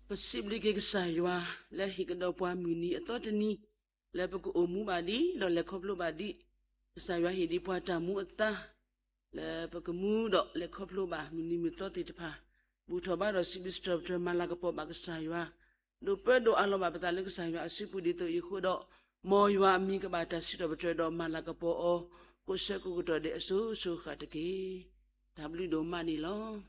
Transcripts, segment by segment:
ပစံးဘျုးက့ၤကစၢ်ယွၤ လၢဟ့ၣ်ကဒီးပှၤမုၢ်နံၤအသီတနံၤ လၢပကအိၣ်မူဘၣ်ဒံး ဒီးလဲၤခီဖျိဘၣ်ဒံး. ကစၢ်ယွၤဟ့ၣ်ဒံးပှၤတၢ်မူအသါ လၢပကမူဒီးလဲၤခီဖျိဘၣ်မုၢ်နံၤမုၢ်သီသ့ၣ်တဖၣ်, ဘူၣ်ထီၣ်ဘါဒီးစံးဘျုးစံးထီၣ်ပတြၢၤမၤလၤကပီၤဘၣ်ကစၢ်ယွၤ, ဒိးပၢဒိးအးလီၤဘၣ်ပသးလၢကစၢ်ယွၤအစုပူၤဒ်သိးအံၤအဃိဒီး, မ်ယွၤအမံၤကဘၣ်တၢ်စံးထီၣ်ပတြၢၤဒီးမၤလၤကပီၤအီၤ ကိးဆၢကိးကတီၢ်ဒဲးအစိၤစိၤဃၣ်တက့ၢ်. တၢ်ဘျုးဒိၣ်မးန့ၣ်လီၤ.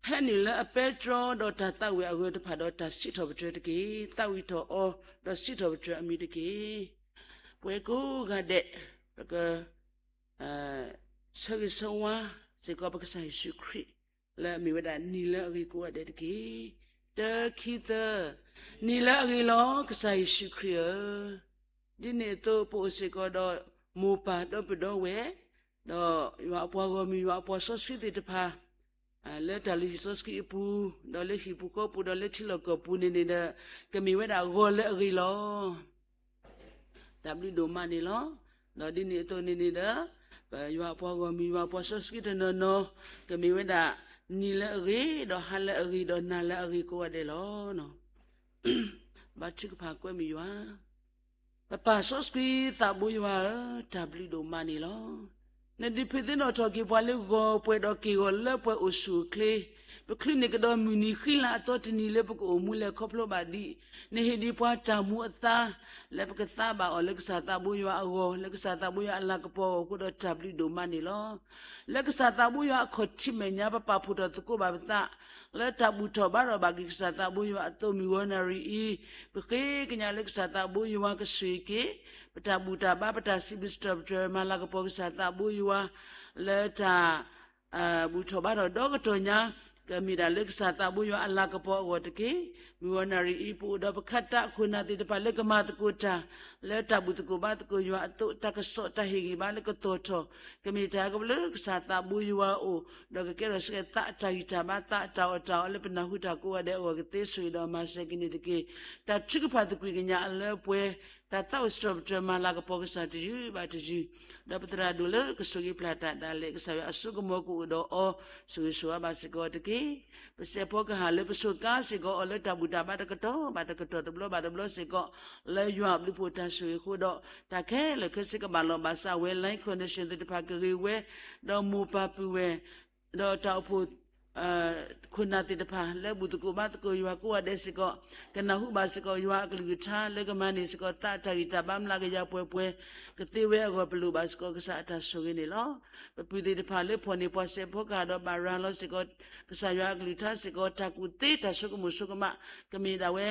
ဟဲနုာ်လၢအပဲတြီဒီးတၢ်သးဝံၣ်အဂၢၢ်တဖၣ်ဒီးတၢ်စံးထီၣ်ပတြၢၤတက့ၢ်. သးဝံၣ်ထီၣ်အီၤဒီးစံးထီၣ်ပတြၢၤအမံၤတက့ၢ်. ပဝဲကိးဂၤဒဲး ပက ဆၢဂ့ၤဆၢဝါစ့ၢ်ကီးပကစၢ်ယ့ၣ်ၡူးခရံာ် လၢအမ့ၢ်ဝဲဒၣ်နံၤလၢအဂ့ၤကိးဂၤဒဲးတက့ၢ်. တၢ ခံ သၢ, နံၤလၢအဂ့ၤလီၤ ကစၢ်ယ့ၣ်ၡူးခရံာ်ဧၢ, ဒ်န့ၣ်အသိးပအိၣ်စ့ၢ်ကီးဒီးမိၢ်ပၢ်ဒီပုၢ်ဒီဝဲၢ်, ဒီးယွၤအပှၤဂီၢ်မုၢ် ယွၤအပှၤစီဆှံသ့ၣ်တဖၣ် လၢတၢ်လုၢ်ဟံၣ်စီဆှံအပူၤ, ဒီးလၢဟံၣ်ပူၤဃီပူၤ, ဒီးလၢထံလီၢ်ကီၢ်ပူၤန့ၣ်န့ၣ်ဒီး, ကမ့ၢ်ဝဲဒၣ်ဂီၤလၢအဂ့ၤလီၤ. တၢ်ဘျုးဒိၣ်မးန့ၣ်လီၤ. ဒီးဒ်န့ၣ်အသိးန့ၣ်န့ၣ်ဒီး, ပယွၤအပှၤဂီၢ်မုၢ် ယွၤအပှၤစီဆှံတနီၤနီၤ, ကမ့ၢ်ဝဲဒၣ်နံၤလၢအဂ့ၤ, ဒီးဟါလၢအဂ့ၤ, ဒီးနၤလၢအဂ့ၤကိးဂၤဒဲးလီၤ. ဘါထုကဖၣ်ကွဲမုာ်ယွၤ ပပၢ်စီဆှံသးဘိယွၤဧၢ, တၢ်ဘျုးဒိၣ်မးန့ၣ်လီၤ. နဒုးဖုးသ့ၣ်နီၣ်ထီၣ်က့ၤပှၤလၢဂီၤပှဲၤဒီးက့ၢ်ဂီၤလၢပှဲၤအိၣ်ဆူၣ်အိၣ်ချ့, ပချုးန့ၢ်ကဒီးမုၢ်နံၤဃံလၤအသီတနံၤလၢပကအိၣ်မူလဲၤခီဖျိဘၣ်ဒံး, နဟ့ၣ်ဒံးပှၤတၢ်မူအသါ လၢပကသါဘၣ်အီၤလၢကစၢ်သးဘိယွၤအဂီၢ်, လၢကစၢ်သးဘိယွၤအလၤကပီၤအဂီၢ်အဃိဒီးတၢ်ဘျုးဒိၣ်မးန့ၣ်လီၤ. လၢကစၢ်သးဘိယွၤအခီၣ်ထံးမဲာ်ညါ ပပာ်ဖှိၣ်ထီၣ်သကိးဘၣ်ပသး လၢတၢ်ဘူၣ်ထီၣ်ဘါထီၣ်ဘၣ်က့ၤကစၢ်သးဘိယွၤအသိးမုၢ်ဂီၤနၣ်ရံၣ်အံၤ, ပဃ့ကညးလၢကစၢ်သးဘိယွၤကဆိၣ်ဂ့ၤက့ၤ ပတၢ်ဘူၣ်တၢ်ဘါ ပတၢ်စံးဘျုးစံးထီၣ်ပတြၢၤမၤလၤကပီၤကစၢ်သးဘိယွၤ လၢတၢ် ဘူၣ်ထီၣ်ဘါထီၣ်ဒီကတီၢ်ညါ, ကမ့ၢ်ဒၣ်လၢကစၢ်သးဘိယွၤအလၤကပီၤအဂီၢ်တက့ၢ်. မုၢ်ဂီၤနၣ်ရံၣ်အံၤ ပအိၣ်ဒီးပခါတၢ်အခိၣ်နၢ်သ့ၣ်တဖၣ်လၢကမၤသကိးတၢ် လၢတၢ်ဘူၣ်သကိးဘါသကိးယွၤအသိး, တၢ်ကစီၣ်တၢ်ဟ့ၣ်ဂံၢ်ဘါလၢကတီၤထီၣ်, ကမ့ၢ်တၢ်ကဘျၢကစၢ်သးဘိယွၤအအိၣ်, ဒီးကကဲထီၣ်စ့ၢ်ကီးသးအတၢ်ဂံၢ်တၢ်ဘါ သးအတၢ်အီၣ်တၢ်အီလၢပနၢ်ဟူတၢ်ကိးဂၤဒဲးအဂီၢ် ကသ့ဆိၣ်ဂ့ၤဒီးမၤစၢၤက့ၤန့ၣ်တက့ၢ်. တၢ်ထုကဖၣ်သကွံာ်ကညးလၢပှဲၤ တၢ်သးဝံၣ်စံးထီၣ်ပတြၢၤမၤလၤကပီၤကစၢ်တယုၢ်ဘၣ်တယုၢ်, ဒီးပသရၣ်ဒိၣ်လၢကဆိၣ်ဂ့ၤပျၢ်တၢ်ဒၣ်လဲာ် ကစၢ်ယွၤအစိကမီၤကအိၣ်ဒီးအီၤ, ဆိၣ်ဂ့ၤဆိၣ်ဝါဘၣ်စ့ၢ်ကီးတက့ၢ်. ပစဲးဖီကဟၣ်လၢပစူးကါစ့ၢ်ကီးအီၤလၢတၢ်ဘူၣ်တၢ်ဘါတကတီၢ်ဘၣ်တကတီၢ် တဘျီဘၣ်တဘျီစ့ၢ်ကီး, လၢယွၤအဘျုးဖှိၣ်တၢ်ဆိၣ်ဂ့ၤအဃိဒီး, တၢ်ခဲလၢာ်ခဲဆ့ကဘၣ်လီၤဘၣ်စးဝဲ line connection သ့ၣ်တဖၣ်ကဂ့ၤဝဲ, ဒီးမိၢ်ပၢ်ပုၢ်ဝဲၢ် ဒီးတၢ်အိၣ်ဖှိၣ် ခိၣ်နၢ်သ့ၣ်တဖၣ် လၢဘူၣ်သကိးဘါသကိးယွၤကိးဂၤဒဲးစ့ၢ်ကီး, ကနၢ်ဟူဘၣ်စ့ၢ်ကီးယွၤအကလုၢ်ကထါလၢကမၤန့ၢ်စ့ၢ်ကီး သးအတၢ်ဂံၢ်တၢ်ဘါမျးကယၤပှဲၤပှဲၤ, ကသ့ဝဲအဂီၢ်ပလိၣ်ဘၣ်စ့ၢ်ကီးကစၢ်အတၢ်ဆိၣ်ဂ့ၤန့ၣ်လီၤ. ပပုၢ်သ့ၣ်တဖၣ်လၢဖီၣ်န့ၢ်ပှၤစဲးဖီကဟၣ်ဒီးဘၣ်ရၤလီၤစ့ၢ်ကီး, ကစၢ်ယွၤအကလုၢ်ကထါစ့ၢ်ကီး တၢ်ကူၣ်သ့တၢ်ဆိကမိၣ်ဆိကမး, ကမ့ၢ်ဒၣ်ဝဲ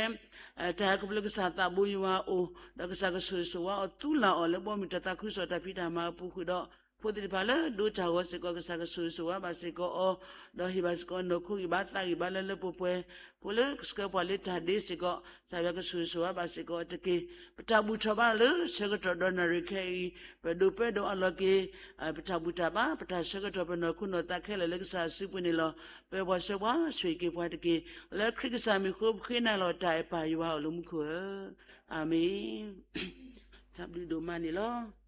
တၢ်ခီဖျိကစၢ်သးဘိယွၤအအိၣ်, ဒီးကစၢ်ကဆိၣ်ဂ့ၤဆိၣ်ဝါအီၤသူလၢ်အီၤလၢဘီမုၢ်တၢ်သးခုကစီၣ်တၢ်ဖံးတၢ်မၤအပူၤဃုာ်ဒီး, ဖိသ့ၣ်တဖၣ်လၢဒိတၢ်ဂီၤစ့ၢ်ကီး ကစၢ်ကဆိၣ်ဂ့ၤဆိၣ်ဝါဘၣ်စ့ၢ်ကီးအီၤ, ဒီးဟ့ၣ်ဘၣ်စ့ၢ်ကီးနီၢ်ခိဂံၢ်ဘါသးဂံၢ်ဘါလၢလၢပှဲၤပှဲၤ, ဖိလၢကဆှၢပှၤလၢတၢ်ဒ့စ့ၢ်ကီး, ကစၢ်ယွၤကဆိၣ်ဂ့ၤဆိၣ်ဝါဘၣ်စ့ၢ်ကီးတက့ၢ်. ပတၢ်ဘူၣ်ထီၣ်ဘါလၢဆၢကတီၢ်ဒီးနၣ်ရံၣ်ခဲအံၤ, ပဒိးပၢဒိးအးလီၤက့ၤ ပတၢ်ဘူၣ်တၢ်ဘါ ပတၢ်ဆၢကတီၢ် ပနီၢ်ခိနီၢ်သးခဲလၢာ်လၢကစၢ်အစုပူၤန့ၣ်လီၤ. ပၢပှၤဆှၢပှၤဆိၣ်ဂ့ၤက့ၤပှၤတက့ၢ်. လၢခရံာ်ကစၢ်မံၤအဃိ ပဃ့နၤလီၤတၢ်အဲၣ်ပၢ်ယွၤအိၣ်လၢမူခိၣ်ဧၢ, အၤမ့ၣ်. တၢ်ဘျုးဒိၣ်မးန့ၣ်လီၤ.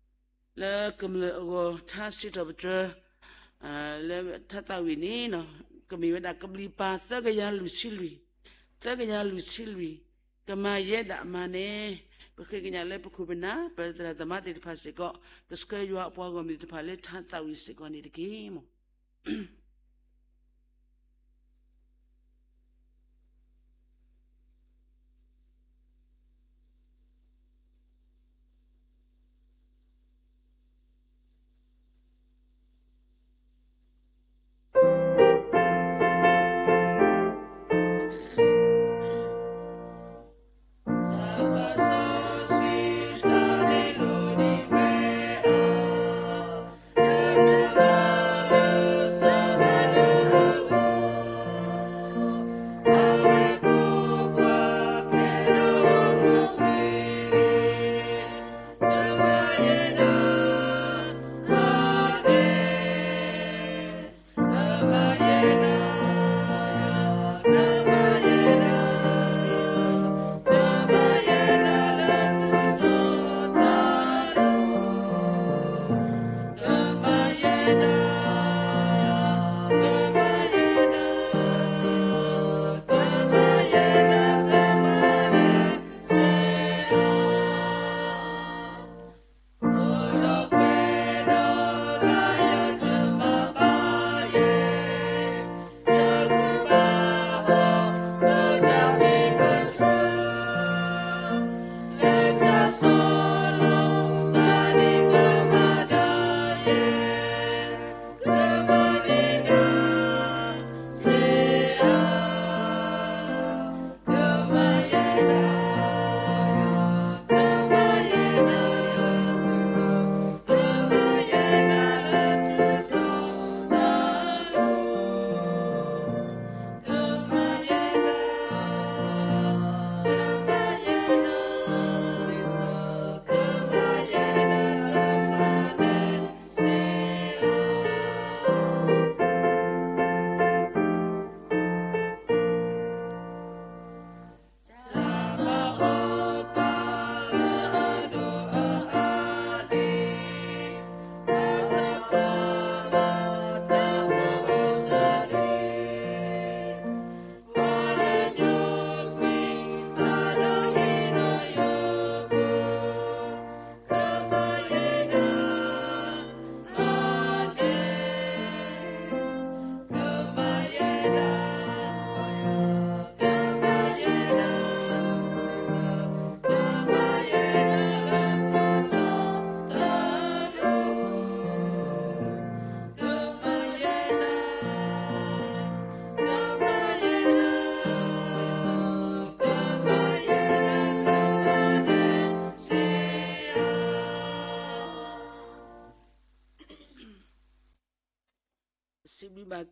လၢကမျၢၢ်အဂီၢ်ထါစံးထီၣ်ပတြၢၤ လၢထါသးဝံၣ်န့ၣ်, ကမ့ၢ်ဝဲဒၣ်ကဘျံးပၤသၢကယၤလွံၢ်ဆံလွံၢ်, သၢကယၤလွံၢ်ဆံလွံၢ်, ကမၤယဲဒၣ်မၤန့ၣ်, ပဃ့ကညးလၢပခိၣ်ပနၢ် ပသရၣ်သမါသ့ၣ်တဖၣ်စ့ၢ်ကီး, ကဆှၢယွၤအပှၤဂီၢ်မုၢ်သ့ၣ်တဖၣ်လၢထါသးဝံၣ်စ့ၢ်ကီးန့ၣ်တက့ၢ်.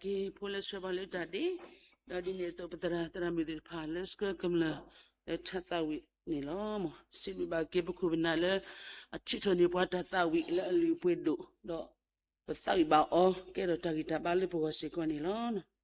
က့ၤဖိလၢဆှၢပှၤလၢတၢ်ဒ့, ဒီးဒ်န့ၣ်အသိးပသရၣ်သရၣ်မုၣ်သ့ၣ်တဖၣ်လၢဆှၢကမျၢၢ်လၢထးသးဝံၣ်န့ၣ်လီၤ. စံးဘျုးဘၣ်က့ၤပခိၣ်ပနၢ်လၢ အထံၣ်ထီၣ်န့ၢ်ပှၤတၢ်သးဝံၣ်လၢအလုၢ်အပှ့ၤဒိၣ်, ဒီးပသးဝံၣ်ဘၣ်အီၤ ကဲထီၣ်တၢ်ဂံၢ်တၢ်ဘါလၢပဂီၢ်စ့ၢ်ကီးန့ၣ်လီၤ.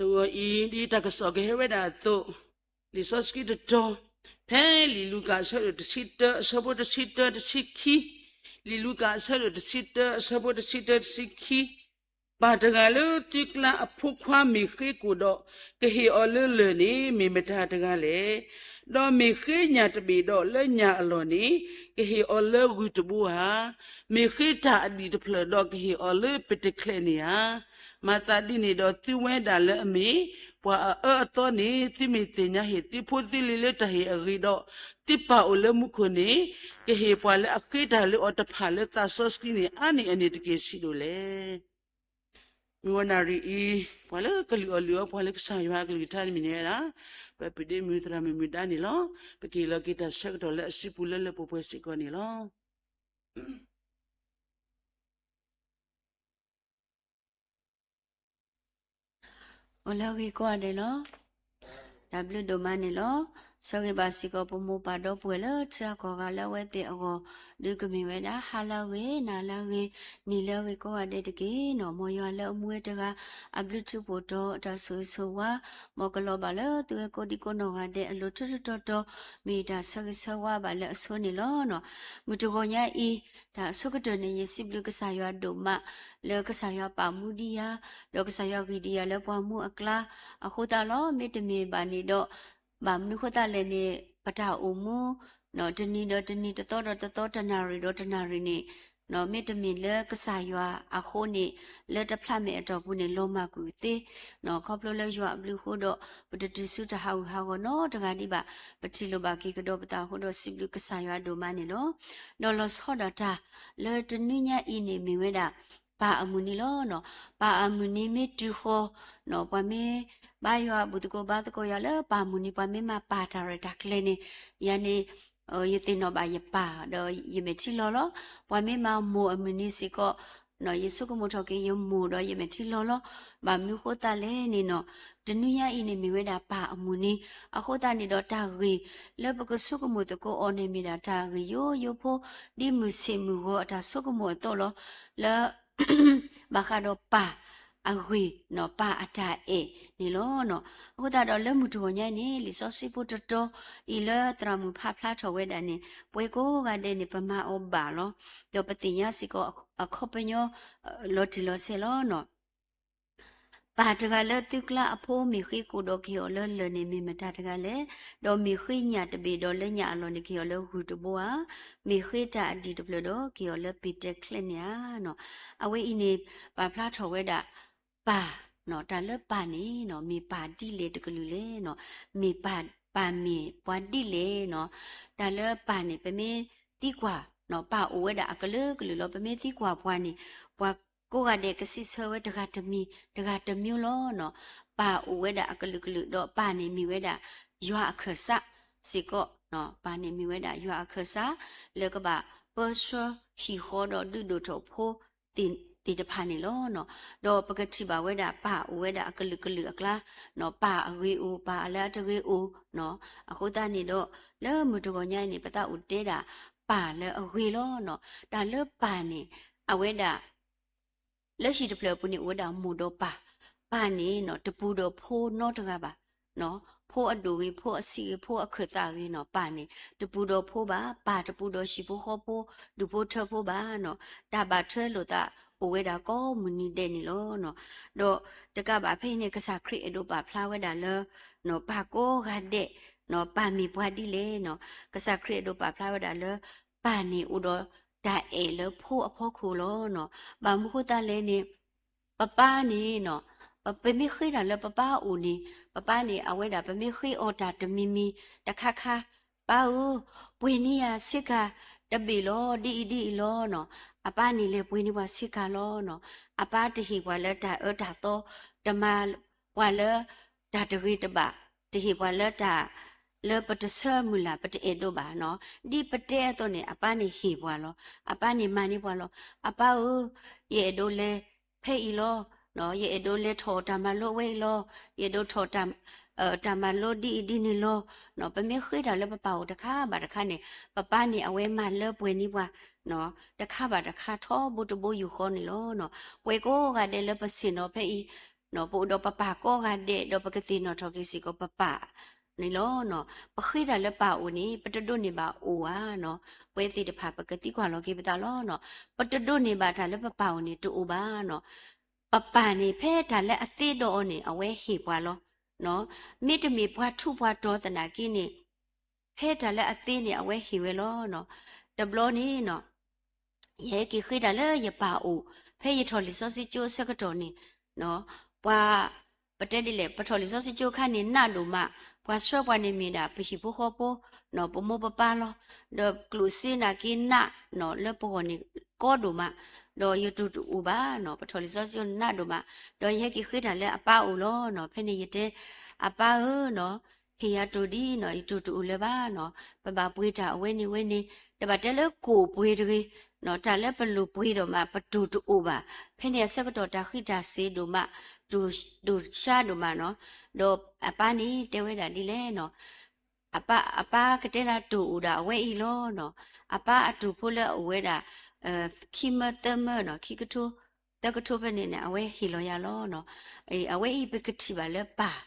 တဂီၤအံၤ ဒ်တၢ်ကစီၣ်ကဟဲဝဲဒၣ်အသိး, လံာ်စီဆှံတတီၤ, ဖဲလံာ်လူၤကၣ်အဆၢဒိၣ် တဆံတၢ အဆၢဖိ တဆံတၢ တဆံခံ, လံာ်လူၤကၣ်အဆၢဒိၣ် တဆံတၢ အဆၢဖိ တဆံတၢ တဆံခံ, ပၢ်တဂၤလၢသုကျါအဖိခွါမ့ၢ်ဃ့ကိၣ်ဒီး ကဟ့ၣ်အီၤလၢလၢၢ်န့ၣ် မ့ၢ်မတၤတဂၤလဲၣ်. ဒီးမ့ၢ်ဃ့ညၣ်တဘ့ၣ်ဒီးလၢညၣ်အလီၢ်န့ၣ် ကဟ့ၣ်အီၤလၢဂုၢ်တဘိဧါ. မ့ၢ်ဃ့တၢ်အဒံၣ်တဖျၢၣ်ဒီးကဟ့ၣ်အီၤလၢပတကျဲန့ၣ်ဧါ. မၤသးဒ်န့ၣ်ဒီးသုဝဲဒၣ်လၢအမ့ၢ်ပှၤအအၢအသီန့ၣ် သုမ့ၢ်သ့ၣ်ညါဟ့ၣ်သုဖိသုလံၤလၢတၢ်ဟ့ၣ်အဂ့ၢ်ဒီး သုပၢ်အိၣ်လၢမူခိၣ်န့ၣ် ကဟ့ၣ်ပှၤလၢအဃ့တၢ်လၢအီၤတဖၣ်လၢသးစီဆှံန့ၣ် အါန့ၢ်အန့ၣ်တက့ၢ်ဆံးဒိၣ်လဲၣ်. မုၢ်ဂီၤနၣ်ရံၣ်အံၤ ပှၤလၢကလုၢ်အီၣ်လုၢ်အီ ပှၤလၢကစၢ်ယွၤအကလုၢ်ကထါန့ၣ်မ့ၢ်ဝဲဒၣ် ပပုၢ်ဒ့မုၣ်သရၣ်မုၣ်မုၢ်ဒါန့ၣ်လီၤ. ပကဟ့ၣ်လီၤက့ၤတၢ်ဆၢကတီၢ်လၢအစုပူၤလၢလၢပှဲၤပှဲၤစ့ၢ်ကီးန့ၣ်လီၤ. အိၣ်လၢအဂ့ၤကိးဂၤဒဲးလီၤ. တၢ်ဘျုးဒိၣ်မးန့ၣ်လီၤ. ဆၢဂ့ၤဘၣ်စ့ၢ်ကီးပမိၢ်ပၢ်ဒီပုၢ်ဝဲၢ်လၢထံဂၤကီၢ်ဂၤလၢအဝဲသ့ၣ်အဂီၢ် ဒုးကမ့ၢ်ဝဲဒၣ် ဟါလၢအဂ့ၤ, နၤလၢအဂ့ၤကိးဂၤဒဲးတက့ၢ်နီၤ. မ်ယွၤလၢအမူဝဲတဂၤ အဘျုးထူးဖှိၣ်တီၤ တၢ်ဆိၣ်ဂ့ၤဆိၣ်ဝါ မ်ကလီၤဘၣ်လၢသုဝဲကိးဒံကိးနီၢ်ဂၤဒဲးအလိၤ ထူးထူးတီၤတီၤ မ့ၢ်တၢ်ဆၢဂ့ၤဆၢဝါဘၣ်လၢအဆိန့ၣ်လီၤ. မုၢ်တဂီၤညါအံၤ တၢ်အဆိကတၢၢ်န့ၣ် ယစံးဘျုးကစၢ်ယွၤဒိၣ်မး လၢကစၢ်ယွၤပာ်မူဒံးယၤ, ဒီးကစၢ်ယွၤဂံၢ်ဒံးယၤလၢပှၤမူအကျါ အဃိသတးလီၤ. မ့တမ့ၢ်ဘၣ်န့ၣ်ဒီး ဘၣ်မနုၤဃိသတးလဲၣ်န့ၣ် ပတၢ်အိၣ်မူ တနံၤဒီးတနံၤ တသီဒီးတသီ တနၣ်ရံၣ်ဒီးတနၣ်ရံၣ်န့ၣ် မ့တမ့ၢ်လၢကစၢ်ယွၤအဃိန့ၣ် လၢတဖျးမဲာ်အတီၢ်ပူၤန့ၣ် လီၤမၢ်ကွံာ်သ့. ခီဖျိလၢယွၤအဘျုးအဃိဒီး ပတတုၤဆူတၢ်ဟးဂူာ်ဟးဂီၤနီတဂၤဒံးဘၣ်. ပထံၣ်လိာ်ဘၣ်က့ၤကဒီးပသးအဃိဒီး စံးဘျုးကစၢ်ယွၤဒိၣ်မးန့ၣ်လီၤ. ဒီးလီၤဆီဒၣ်တၢ်လၢတနွံညါအံၤန့ၣ် မ့ၢ်ဝဲဒၣ် ပၢ်အမုၢ်နံၤလီၤ. ပၢ်အမုၢ်နံၤမ့ၢ်တုၤဃီၤ ပှၤမ့ၢ်ဘါယွၤ ဘူၣ်သကိးဘါသကိးယွၤလၢပၢ်အမုၢ်နံၤ ပှၤမ့ၢ်မၤပၢ်တၢ်ရဲၣ်တၢ်ကျဲၤန့ၣ် ယၤန့ၣ် ယသ့ၣ်နီၣ်ဘၣ်ယပၢ်ဒီးယမဲာ်ထံလီၤလီၤ. ပှၤမ့ၢ်မၤမိၢ်အမုၢ်နံၤစ့ၢ်ကီး ယဆိကမိၣ်ထီၣ်က့ၤယမိၢ်ဒီးယမဲာ်ထံလီၤလီၤ. ဘၣ်မနုၤဃိသတးလဲၣ်န့ၣ်နီၤ တနွံညါအံၤန့ၣ်မ့ၢ်ဝဲဒၣ်ပၢ်အမုၢ်နံၤ. အဃိသတးန့ၣ်ဒီးတၢ်ဂ့ၢ်လၢပကဆိကမိၣ်သကိးအီၤန့ၣ် မ့ၢ်ဒၣ်တၢ်ဂ့ၢ်ယိယိဖိ ဒ်မုၢ်ဆ့ၣ်မုၢ်ဂီၤအတၢ်ဆိကမိၣ်အသိးလီၤ. လၢ ဘၣ်ဃးဒီးပၢ်အဂ့ၢ်နီၤ ပၢ်အတၢ်အဲၣ်န့ၣ်လီၤ. အဃိသတးဒီးလၢမုၢ်တဂီၤညါအံၤန့ၣ် လံာ်စီဆှံဖိတတီၤအံၤလၢသရၣ်မုၣ်ဖးဖျါထီၣ်ဝဲဒၣ်န့ၣ် ပှဲၤကိးဂၤဒဲးန့ၣ် ပမၤအီၤဘၣ်လီၤ. ဒီးပသ့ၣ်ညါစ့ၢ်ကီးအခီပညီ လီၤတံၢ်လီၤဆဲးလီၤ. ပၢ်တဂၤလၢသုကျါအဖိမ့ၢ်ဃ့ကိၣ်ဒီးကဟ့ၣ်အီၤလၢလၢၢ်န့ၣ် မ့ၢ်မတၤတဂၤလဲၣ်. ဒီးမ့ၢ်ဃ့ညၣ်တဘ့ၣ်ဒီးလၢညၣ်အလီၢ်န့ၣ် ကဟ့ၣ်အီၤလၢဂုၢ်တဘိဧါ. မ့ၢ်ဃ့တၢ်အဒံၣ်တဖျၢၣ်ဒီး ကဟ့ၣ်အီၤလၢပ့ၤတဲချဲန့ၣ်ဧါ. အဝဲအံၤန့ၣ် ပာ်ဖျါထီၣ်ဝဲဒၣ် ပၢ်, တၢ်လၢပၢ်န့ၣ် မ့ၢ်ပၢ်ဒ်လဲၣ်တကလုာ်လဲၣ်. မ့ၢ်ပၢ်မ့ၢ်ပှၤဒ်လဲၣ်. တၢ်လၢပၢ်န့ၣ် ပမ့ၢ်သံကွၢ်, ပၢ်အိၣ်ဝဲဒၣ်အကလုာ်ကလုာ်လီၤ. ပမ့ၢ်သံကွၢ်ပှၤန့ၣ် ပှၤကိးဂၤဒဲးကစံးဆၢဝဲတဂၤတမံၤ တဂၤတမျိုးလီၤ. ပၢ်အိၣ်ဝဲဒၣ်အကလုာ်ကလုာ်ဒီးပၢ်န့ၣ်မ့ၢ်ဝဲဒၣ် ယွၤအခၢၣ်စးစ့ၢ်ကီး, ပၢ်န့ၣ်မ့ၢ်ဝဲဒၣ်ယွၤအခၢၣ်စး လၢကဘၣ်ပၢဆှၢဟံၣ်ဃီဒီးဒုးဒိၣ်ထီၣ်ဖိသ့ၣ်တဖၣ်န့ၣ်လီၤ. ဒီးပကထံၣ်ဘၣ်ဝဲဒၣ်ပၢ်အိၣ်ဝဲဒၣ်အကလုာ်ကလုာ်အကျါ, ပၢ်အဂ့ၤအိၣ် ပၢ်အလၢအတဂ့ၤအိၣ်, အဃိသတးန့ၣ်ဒီး လၢမုၢ်တဂီၤညါအံၤန့ၣ် ပသးအိၣ်တဲဒၣ် ပၢ်လၢအဂ့ၤလီၤ. တၢ်လၢပၢ်န့ၣ် အဝဲဒၣ် လၢဟံၣ်တဖျၢၣ်အပူၤန့ၣ် အိၣ်ဝဲဒၣ်မိၢ်ဒီးပၢ်, ပၢ်န့ၣ် တပူၤဒီးဖိနီတဂၤဘၣ်. ဖိအဒိၣ်ဂ့ၤ ဖိအဆံးဂ့ၤ ဖိအခၢၣ်သးဂ့ၤနီၤ ပၢ်န့ၣ် တပူၤဒီးဖိဘၣ်, ပၢ်တပူၤဒီးဟံၣ်ဖိဃီဖိ ဒူၣ်ဖိထၢဖိဘၣ်နီၤ, တၢ်ဘၣ်ထွဲလိာ်သးအိၣ်ဝဲဒၣ်ကိးမုၢ်နံၤဒဲးန့ၣ်လီၤ. ဒီးတကးဘၣ်ဖဲအံၤန့ၣ် ကစၢ်ခရံာ်အဲၣ်ဒိးပာ်ဖျါဝဲဒၣ်လၢ ပၢ်ကိးဂၤဒဲး, ပၢ်မ့ၢ်ပှၤဒ်လဲၣ်နီၤ, ကစၢ်ခရံာ်အဲၣ်ဒိးပာ်ဖျါဝဲဒၣ်လၢ ပၢ်န့ၣ်အိၣ်ဒီးတၢ်အဲၣ်လၢဖိအဖီခိၣ်လီၤ. ဘၣ်မနုၤဃိသတးလဲၣ်န့ၣ် ပပၢ်န့ၣ်နီၤ, ပမ့ၢ်ဃ့တၢ်လၢပပၢ်အအိၣ်န့ၣ် ပပၢ်န့ၣ် အဝဲဒၣ်ပမ့ၢ်ဃ့အီၤတၢ်တမံၤမံၤတခါခါ, ပၢ်ဧၢ, ပှ့ၤန့ၢ်ယၤဆ့ကၤတဘ့ၣ်လီၤ, ဒ်အံၤဒ်အံၤလီၤနီၤ, အပၢ်န့ၣ်လဲၤပှ့ၤန့ၢ်ပှၤဆ့ကၤလီၤနီၤ. အပၢ်တဟ့ၣ်ပှၤလၢတၢ်အၢတၢ်သီ, တမၤပှၤလၢတၢ်တဂ့ၤတဘၣ်, တဟ့ၣ်ပှၤလၢတၢ် လၢပတဆၢမုၢ်လၢ် ပတအဲၣ်ဒိးဘၣ်နီၤ. ဒ်ပတဲအသိးန့ၣ် အပၢ်န့ၣ်ဟ့ၣ်ပှၤလီၤ. အပၢ်န့ၣ်မၤန့ၢ်ပှၤလီၤ. အပၢ်ဧၢ, ယအဲၣ်ဒိးလဲၤဖဲအံၤလီၤ. ယအဲၣ်ဒိးလဲၤထီၣ်တၢ်မၤလိဝဲအံၤလီၤ. ယအဲၣ်ဒိးထီၣ်တၢ် တၢ်မၤလိဒ်အံၤဒ်န့ၣ်လီၤ. ပမ့ၢ်ဃ့တၢ်လၢပပၢ်အိၣ်တခါဘၣ်တခါန့ၣ် ပပၢ်န့ၣ်အဝဲမၤလၢပှဲၤန့ၢ်ပှၤ တခါဘၣ်တခါထီဘိတဘိယူၢ်ဃီန့ၣ်လီၤ. ပှဲၤကိးဂၤဒဲးလၢပဆ့ၣ်နီၤဖဲအံၤ ပအိၣ်ဒီးပပၢ်ကိးဂၤဒဲး ဒီးပကသ့ၣ်နီၣ်ထီၣ်က့ၤစ့ၢ်ကီးပပၢ်န့ၣ်လီၤ. ပဃ့တၢ်လၢပၢ်အိၣ်န့ၣ် ပတဒိးန့ၢ်ဘၣ်အိၣ်ဧါနီၤ. ပဝဲသ့ၣ်တဖၣ်ပကသံကွၢ်လီၤက့ၤပသးလီၤ. ပတဒိးန့ၢ်ဘၣ်တၢ်လၢပပၢ်အိၣ်န့ၣ်တအိၣ်ဘၣ်နီၤ. ပပၢ်န့ၣ်ဖဲတၢ်လၢအသ့ဒီးအီၤန့ၣ် အဝဲဟ့ၣ်ပှၤလီၤ. မ့တမ့ၢ်ပှၤထူးပှၤတီၤသနာ်က့န့ၣ် ဖဲတၢ်လၢအသ့န့ၣ် အဝဲဟ့ၣ်ဝဲလီၤ. တဘျီန့ၣ်နီၤ ယဟဲက့ၤဃ့တၢ်လၢယပၢ်အိၣ် ဖဲယထီၣ်လံာ်စီဆှံကၠိအဆၢကတီၢ်န့ၣ် ပှၤ ပတဲဒ်လဲၣ် ပထီၣ်လံာ်စီဆှံကၠိအခါန့ၣ် နးဒိၣ်မး, ပှၤဆှၢပှၤန့ၣ်မ့ၢ်ဒၣ်ပဟံၣ်ဖိဃီဖိ ပမိၢ်ပပၢ်လီၤ. ဒီးကျိၣ်စ့နာ်က့နးနီၤ လၢပဂီၢ်န့ၣ်ကီဒိၣ်မး, ဒီးယတူၢ်တအိၣ်ဘၣ်နီၤ, ပထီၣ်လံာ်စီဆှံကၠိန့ၣ်နးဒိၣ်မး, ဒီးယဟဲက့ၤဃ့တၢ်လၢအပၢ်အိၣ်လီၤနီၤ. ဖဲန့ၣ်ယတဲ အပၢ်ဧၢနီၤ ဟ့ၣ်ယၤတူၢ်ဒံးနီၤ, ယတူၢ်တအိၣ်လၢၤဘၣ်နီၤ, ပဘၣ်ပှ့ၤတၢ်အဝဲန့ၣ်ဝဲန့ၣ်, တဘၣ်တဲလၢကိၣ်ပှ့ၤတဂ့ၤနီၤ, တၢ်လၢပလိၣ်ပှ့ၤဒိၣ်မး ပတူၢ်တအိၣ်ဘၣ်. ဖဲန့ၣ်အဆၢကတီၢ်တၢ်ဃံးတၢ်စ့ၤဒိၣ်မး, တူၢ် တူၢ်ဆါဒိၣ်မးနီၤ, ဒီးအပၢ်န့ၣ်တဲဝဲဒၣ်ဒ်လဲၣ်နီၤ, အပၢ် အပၢ်ကတဲဒၣ်တူၢ်အိၣ်ဒၣ်အဝဲအံၤလီၤနီၤ, အပၢ်အတူၢ်ဖိလၢအအိၣ်ဝဲဒၣ် ခံမၢသၢမၢနီၤ, ခံကထိ သၢကထိဖဲန့ၣ်န့ၣ် အဝဲဟ့ၣ်လီၤယၤလီၤနီၤ. အဝဲအံၤပကထံၣ်ဘၣ်လၢပၢ်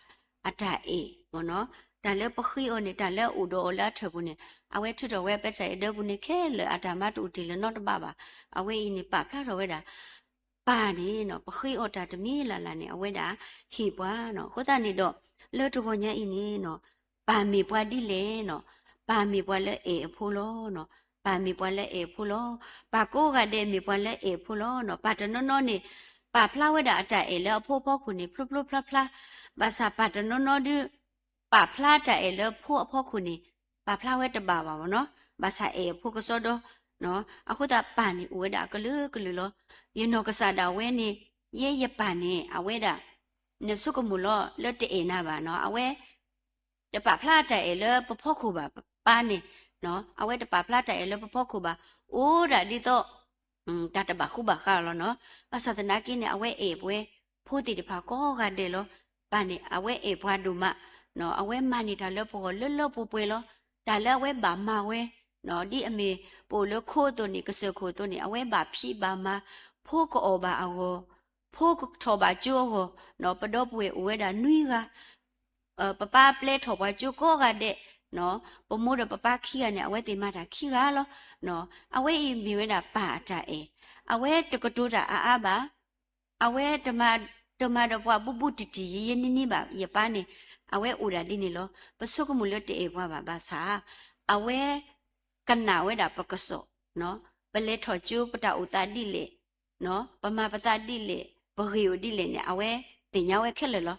အတၢ်အဲၣ်မ့ၢ်နီၤ, တၢ်လၢပဃ့အီၤန့ၣ် တၢ်လၢအအိၣ်ဒီးအီၤလၢအထၢၣ်ပူၤန့ၣ် အဝဲထုးထီၣ်ဝဲအပဲတၢ်အဲၣ်ဒၢပူၤန့ၣ် ခဲလၢာ်အတၢ်မၤတအိၣ်တ့ၢ်လၢၤနီတဘ့ၣ်ဘၣ်. အဝဲအံၤန့ၣ်ပာ်ဖျါထီၣ်ဝဲဒၣ် ပၢ်န့ၣ်နီၤ ပဃ့အီၤတၢ်တမံၤလၢ်လၢ်န့ၣ် အဝဲဒၣ်ဟ့ၣ်ပှၤနီၤ. အဃိသတးန့ၣ်ဒီး လၢတဂီၤညါအံၤန့ၣ်နီၤ ပၢ်မ့ၢ်ပှၤဒ်လဲၣ်နီၤ, ပၢ်မ့ၢ်ပှၤလၢအဲၣ်အဖိလီၤနီၤ, ပၢ်မ့ၢ်ပှၤလၢအဲၣ်အဖိလီၤ. ပၢ်ကိးဂၤဒဲးမ့ၢ်ပှၤလၢအဲၣ်အဖိလီၤနီၤ. ပၢ်တနီၤနီၤန့ၣ် ပာ်ဖျါဝဲဒၣ်အတၢ်အဲၣ်လၢအဖိအဖီခိၣ်န့ၣ် ဖျိဖျိဖျါဖျါ, ဘၣ်ဆၣ်ပၢ်တနီၤနီၤဒုး ပာ်ဖျါတၢ်အဲၣ်လၢဖိအဖီခိၣ်န့ၣ် ပာ်ဖျါဝဲတဘၣ်ဘၣ်မ့ၢ်နီၤ, ဘၣ်ဆၣ်အဲၣ်အဖိကစီဒီနီၤ. အဃိသတးပၢ်န့ၣ်အိၣ်ဝဲဒၣ်အကလုာ်ကလုာ်လီၤ. ယနီၢ်ကစၢ်ဒၣ်ဝဲန့ၣ် ယဲယပၢ်န့ၣ် အဝဲဒၣ် နဆိကမိၣ်လီၤလၢတအဲၣ်နၤဘၣ်နီၤ, အဝဲ တပာ်ဖျါတၢ်အဲၣ်လၢပဖီခိၣ်ဘၣ်, ပၢ်န့ၣ် အဝဲတပာ်ဖျါတၢ်အဲၣ်လၢပဖီခိၣ်ဘၣ်, အိၣ်ဒၣ်ဒ်သိး တၢ်တဘၣ်ဃူဘၣ်ဃးလီၤနီၤ. ဘၣ်ဆၣ်သနာ်က့န့ၣ် အဝဲအဲၣ်ပှဲၤဖိသ့ၣ်တဖၣ်ကိးဂၤဒဲးလီၤ. ပၢ်န့ၣ် အဝဲအဲၣ်ပှၤဒိၣ်မး, အဝဲမၤန့ၢ်တၢ်လၢပဂီၢ်လၢလၢပှဲၤပှဲၤလီၤ. တၢ်လၢအဝဲဘၣ်မၤဝဲ ဒ်အမ့ၢ်ပအိၣ်လၢခိအသိးန့ၣ် ကစၢၢ်ခိၣ်အသိးန့ၣ် အဝဲဘၣ်ဖံးဘၣ်မၤ, ဖိကအီၣ်ဘၣ်အဂီၢ်, ဖိကထီၣ်ဘၣ်ကၠိအဂီၢ်, ပဒီပုၢ်ဝဲၢ်အိၣ်ဝဲဒၣ်နွံဂၤ ပပၢ်ပျဲထီၣ်ပှၤကၠိကိးဂၤဒဲး, ပမိၢ်ဒီးပပၢ်ခံဂၤန့ၣ် အဝဲသ့ၣ်မၤတၢ်ခံဂၤလီၤ. အဝဲအံၤမ့ၢ်ဝဲဒၣ်ပၢ်အတၢ်အဲၣ်, အဝဲတကတိၤတၢ်အါအါဘၣ်, အဝဲတမၤ တမၤဒီးပှၤဘူးဘူးတံၢ်တံၢ်ယဲယဲနံၤနံၤဘၣ်. ယပၢ်န့ၣ် အဝဲအိၣ်ဒၣ်ဒ်န့ၣ်လီၤ. ပဆိကမိၣ်လၢတအဲၣ်ပှၤဘၣ် ဘၣ်ဆၣ် အဝဲ ကနၣ်ဝဲဒၣ်ပကစီၣ်, ပလဲၤထီၣ်ကၠိပတၢ်အိၣ်သးဒ်လဲၣ်, ပမၤပသးဒ်လဲၣ်, ပဂ့ၢ်အိၣ်ဒ်လဲၣ်န့ၣ် အဝဲသ့ၣ်ညါဝဲခဲလၢာ်လီၤ.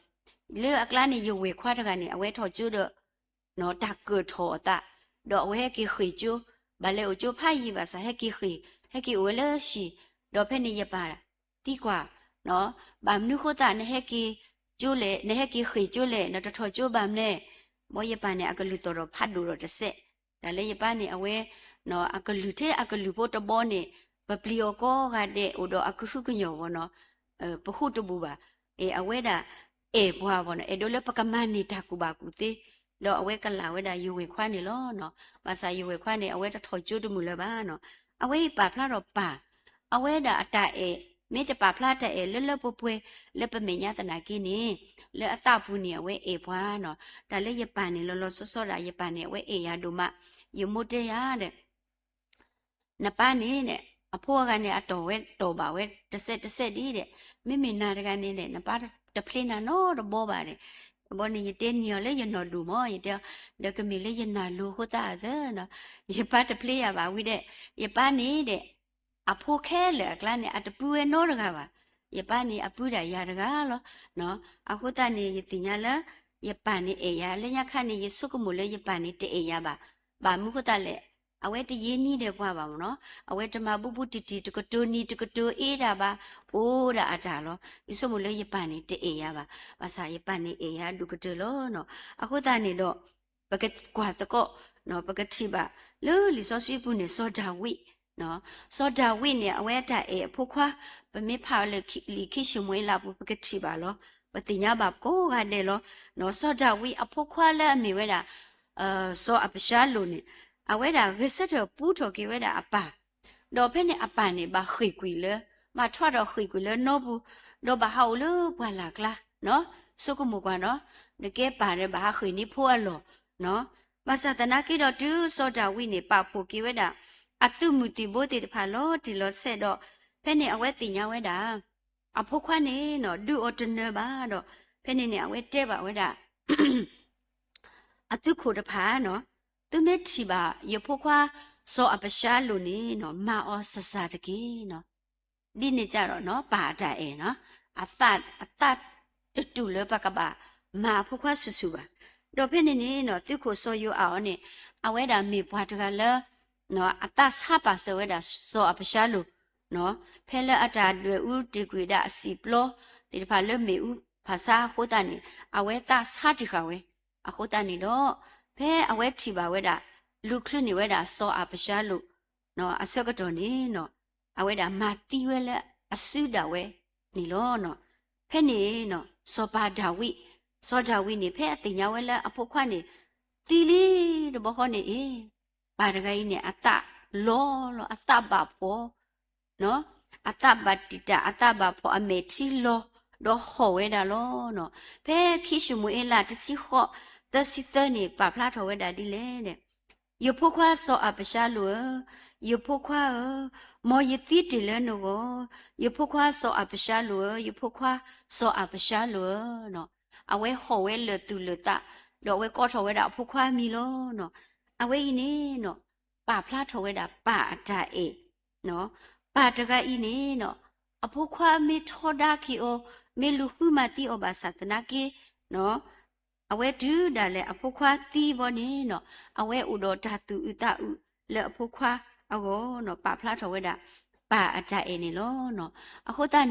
လၢအကျါန့ၣ် ယဝဲၢ်ခွါတဂၤန့ၣ် အဝဲထီၣ်ကၠိဒီး တၢ်ကၢၢ်ထီၣ်အသး, ဒီးအဝဲဟဲက့ၤဃ့ၢ်ကၠိ, ဘၣ်လဲၤအိၣ်ကၠိဖးယံာ်ဘၣ်ဆၣ် ဟဲက့ၤဃ့ၢ်, ဟဲက့ၤအိၣ်ဝဲလၢဟံၣ်, ဒီးဖဲန့ၣ်ယပၢ်သံကွၢ်, ဘၣ်မနုၤဃိသတး နဟဲက့ၤကၠိလဲၣ်, နဟဲက့ၤဃ့ၢ်ကၠိလဲၣ်, နတထီၣ်ကၠိဘၣ်မနုၤလဲၣ်. ဘီယပၢ်န့ၣ် အကလုၢ်သီၣ်ဒီးဖးဒိၣ်ဒီးတစဲး, တၢ်လၢယပၢ်န့ၣ် အဝဲ အကလုၢ်ထဲအကလုၢ်ဖိတဘီန့ၣ် ပပျံၤအီၤကိးဂၤဒဲး အိၣ်ဒီးအကဟုကညီၢ်ဂီၢ်နီၤ, ပဟူးတဘူးဘၣ်. အဝဲဒၣ်အဲၣ်ပှၤဂီၢ်နီၤ, အဲၣ်ဒိးလၢပကမၤန့ၢ်တၢ်ကူၣ်ဘၣ်ကူၣ်သ့, ဒီးအဝဲကလၢ်ဝဲဒၣ်ယဝဲၢ်ခွါန့ၣ်လီၤ. ဘၣ်ဆၣ်ယဝဲၢ်ခွါန့ၣ် အဝဲတထီၣ်ကၠိတမုာ်လၢၤဘၣ်နီၤ. အဝဲအံၤပာ်ဖျါထီၣ်ပၢ်, အဝဲဒၣ်အတၢ်အဲၣ် မ့ၢ်တပာ်ဖျါတၢ်အဲၣ်လၢလၢပှဲၤပှဲၤ လၢပမဲာ်ညါသနာ်က့န့ၣ်, လၢအသးပူၤန့ၣ် အဝဲအဲၣ်ပှၤနီၤ. တၢ်လၢယပၢ်န့ၣ် လီၤလီၤဆီဆီဒၣ် ယပၢ်န့ၣ် အဝဲအဲၣ်ယၤဒိၣ်မး, ယမိၢ်တဲယၤဒီး နပၢ်န့ၣ် အဖိအဂၤန့ၣ် အတီၢ်ဝဲတီၢ်ဘၣ်ဝဲတစဲးတစဲးဒ်ဒီး, မ့မ့ၢ်နၤတဂၤန့ၣ် နပၢ်တဖျ့နၤနီတဘီဘၣ်ဒီး, ဘီန့ၣ် ယတဲန့ၢ်အီၤလၢယနီၢ်ဒိၣ်မး, ယတဲအီၤ ဒီးကမ့ၢ်လၢယနၢ်လိၤအဃိသတးဧါသၢနီၤ, ယပၢ်တဖျ့ယၤဘၣ်ဝံၤဒီး, ယပၢ်န့ၣ်ဒီး အဖိခဲလၢာ်အကျါန့ၣ် အတပုၢ်ဝဲနီတဂၤဘၣ်. ယပၢ်န့ၣ် အပုၢ်ဒၣ်ယၤတဂၤလီၤ. အဃိသတးန့ၣ် ယသ့ၣ်ညါလၢ ယပၢ်န့ၣ်အဲၣ်ယၤ, လၢညါခါန့ၣ် ယဆိကမိၣ်လၢယပၢ်န့ၣ်တအဲၣ်ယၤဘၣ်. ဘၣ်မနုၤဃိသတးလဲၣ်, အဝဲတယ့နံၣ်ဒီးပှၤဘၣ်မ့ၢ်နီၤ, အဝဲတမၤဘူးဘူးတံၢ်တံၢ် တကတိၤနံၤတကတိၤအ့ဒၣ်ဘၣ်, အိၣ်ဒၣ်အတၢ်လီၤ. ယဆိကမိၣ်လၢယပၢ်န့ၣ်တအဲၣ်ယၤဘၣ်, ဘၣ်ဆၣ်ယပၢ်န့ၣ်အဲၣ်ယၤဒိၣ်ကတၢၢ်လီၤနီၤ. အဃိသတးန့ၣ်ဒီး ပကကွၢ်သကိး, ပကထံၣ်ဘၣ်လၢလံာ်စီဆှံပူၤန့ၣ် စီၤဒၤဝံး စီၤဒၤဝံးန့ၣ် အဝဲအတၢ်အဲၣ်အဖိခွါ, ပမ့ၢ်ဖးလၢလံာ်ခံၡမူၤအ့လးပူၤ ပကထံၣ်ဘၣ်လီၤ. ပသ့ၣ်ညါဘၣ်ကိးဂၤဒဲးလီၤ. စီၤဒၤဝံးအဖိခွါလၢအမ့ၢ်ဝဲဒၣ် စီၤအးဘၡါလိၣ်န့ၣ် အဝဲဒၣ်ဂဲၤဆၢထၢၣ်ပူထီၣ်က့ၤဝဲဒၣ်အပၢ်, ဒီးဖဲန့ၣ်အပၢ်န့ၣ် ဘၣ်ဃ့ၢ်ကွံာ်လၢ, ဘၣ်ထီၣ်ထီၣ်ဃ့ၢ်ကွံာ်လၢနီပူၤ, ဒီးဘၣ်ဟးအိၣ်လၢပှၢ်လၢ်ကျါ, ဆိကမိၣ်ကွၢ်နီၤ, နကဲပၢ်ဒီးဘၣ်ဟးဃ့ၢ်န့ၢ်ဖိအလီၢ်, ဘၣ်ဆၣ်သနာ်က့ဒီးတုၤစီၤဒၤဝံးန့ၣ် ပာ်ဖှိၣ်က့ၤဝဲဒၣ် အသုးမုၢ်သံၣ်ဘိသ့ၣ်တဖၣ်လီၤတံၢ်လီၤဆဲးဒီး, ဖဲန့ၣ်အဝဲသ့ၣ်ညါဝဲဒၣ် အဖိခွါန့ၣ်နီၤ ဒုးအီၤတနၢၤဘၣ်ဒီး, ဖဲန့ၣ်န့ၣ် အဝဲတဲဘၣ်ဝဲဒၣ် အသုးခိၣ်တဖၣ်နီၤ, သုမ့ၢ်ထံၣ်ဘၣ် ယဖိခွါ စီၤအးဘၡါလိၣ်န့ၣ်နီၤ မၤအီၤစၢ်စၢ်တက့ၢ်နီၤ. ဒ်န့ၣ်ကဒီးနီၤ ပၢ်အတၢ်အဲၣ်နီၤ, အသး, အသးတတူၢ်လၢပကဘၣ်မၤအဖိခွါဆူၣ်ဆူၣ်ဘၣ်. ဒီးဖဲန့ၣ်န့ၣ်နီၤ သုးခိၣ်စီၤယိၤအးအီၤန့ၣ် အဝဲဒၣ်မ့ၢ်ပှၤတဂၤလၢ အသးဆါပာ်စၢၤဝဲဒၣ်စီၤအးဘၡါလိၣ် ဖဲလၢအတၢ်ဒွဲၣ်အူတ့ၢ်ကွံာ်ဒၣ်အစံာ်ပျီသ့ၣ်တဖၣ်လၢမ့ၣ်အူဖးဆါအဃိသတးန့ၣ် အဝဲသးဆါတံၢ်ဃာ်ဝဲ. အဃိသတးန့ၣ်ဒီး ဖဲအဝဲထံၣ်ဘၣ်ဝဲဒၣ် လူၤချုးန့ၢ်ဝဲဒၣ်စီၤအးဘၡါလိၣ် အဆၢကတီၢ်န့ၣ်နီၤ အဝဲဒၣ်မၤသံဝဲလၢအစုဒၣ်ဝဲန့ၣ်လီၤ. ဖဲန့ၣ်နီၤ စီၤပၤဒၤဝံး, စီၤဒၤဝံးန့ၣ် ဖဲအသ့ၣ်ညါဝဲလၢအဖိခွါန့ၣ် သံလံတဘျီဃီန့ၣ်အံၤ, ပၢ်တဂၤအံၤန့ၣ် အသးလီၤလီၤ အသးဘၣ်ဖှီၣ် အသးဘၣ်တံာ်တာ် အသးဘၣ်ဖှီၣ် အမဲာ်ထံလီၤ ဒီးဟီၣ်ဝဲဒၣ်လီၤ. ဖဲခံၡမူၤအ့လးတဆံဃိး သၢဆံသၢန့ၣ် ပာ်ဖျါထီၣ်ဝဲဒၣ်ဒ်လဲၣ်န့ၣ်, ယဖိခွါစီၤအးဘၡါလိၣ်ဧၢ, ယဖိခွါဧၢ, မ်ယသံတ့ၢ်လၢနဂီၢ်, ယဖိခွါစီၤအးဘၡါလိၣ်ဧၢ, ယဖိခွါစီၤအးဘၡါလိၣ်ဧၢ, အဝဲဟီၣ်ဝဲလၢာ်သူၣ်လၢာ်သး, ဒီးအဝဲကိးထီၣ်ဝဲဒၣ်အဖိခွါအမံၤလီၤ. အဝဲအံၤန့ၣ်နီၤ ပာ်ဖျါထီၣ်ဝဲဒၣ်ပၢ်အတၢ်အဲၣ်, ပၢ်တဂၤအံၤန့ၣ်နီၤ အဖိခွါမ့ၢ်ထီဒါက့ၤအီၤ, မ့ၢ်လူၤဃုမၤသံအီၤဘၣ်ဆၣ်သနာ်က့ အဝဲတုၤဒၣ်လဲာ်အဖိခွါသံဘီန့ၣ်နီၤ အဝဲအိၣ်ဒီးတၢ်သူၣ်အုးသးအုးလၢအဖိခွါအဂီၢ်နီၤ ပာ်ဖျါထီၣ်ဝဲဒၣ် ပၢ်အတၢ်အဲၣ်န့ၣ်လီၤ. အဃိသတးန့ၣ်